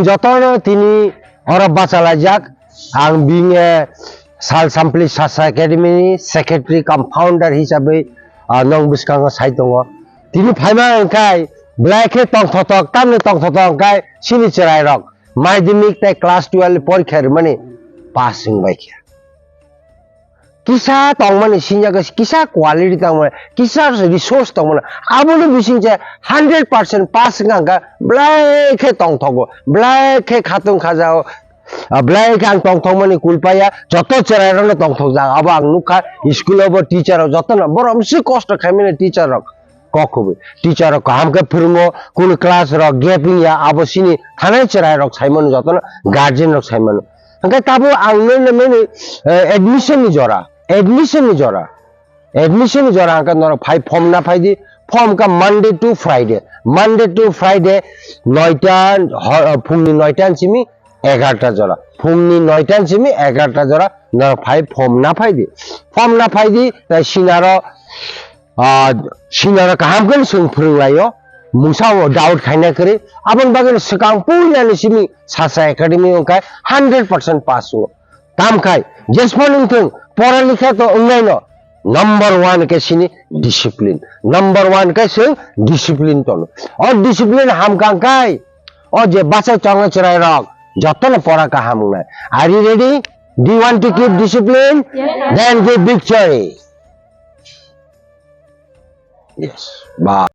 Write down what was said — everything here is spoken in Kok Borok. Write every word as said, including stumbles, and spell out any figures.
Jotono tini oro bachalaijak, ang bini Sal Sampli Sasa Academy ni secretary cum founder hisabe, ah, nong bwskango sai tongo. Tini phaima hwnkhe belai khe tongthotok, tamni tongthotok hwnkhe chini chwrairok madhyamik tei class twelve porikha rwmani pass wngbai khe. Kisa tongmani sinjak kisa quality tongmani, kisa resource tongmani, aboni bising se hundred percent pass wngkha hwnkhe belai khe tongthogo, belai khe khatung khajao, ah, belai khe ang tongthokmani kulpaya, joto chwrairokno tongthokjak. Abo ang nukha, school-o bo teacher-rok jotono borok bisi kosto khaimani teacher-rok. Kok kubui. Teacher rok kaham khe phwrwngo, kunu class rok gap wngya, abo chini thanai chwrai rok saimano, jotono guardian rok saimano. Hwnkhe tabuk ang nini, nini, eh, admission ni jora, admission ni jora, admission ni jora hwnkhe norok phai form na phai di, form kha Monday to Friday, Monday to Friday noita ho-, phungni noita simi egarta jora, phungni noita simi egarta jora norok phai form na phai di, form na phai di, tai sinaro ah, sinaro kaham khe chwng phwrwng laio, mungsa o doubt khaina kwrwi, aboni bagwi swkang puilani simi Sasa Academy wngkha hundred percent pass wngo. Tamkhai, jesphor wngthwng, pora likha to wngnaino, number one khe sini discipline, number one khe chwng discipline tono. O discipline hamkha hwnkhe, o je bachai tongo chwrai rok, jotono pora kaham wngnai. Are you ready? Do you want to keep discipline? Yes, sir. Then give victory. Yes. Ba.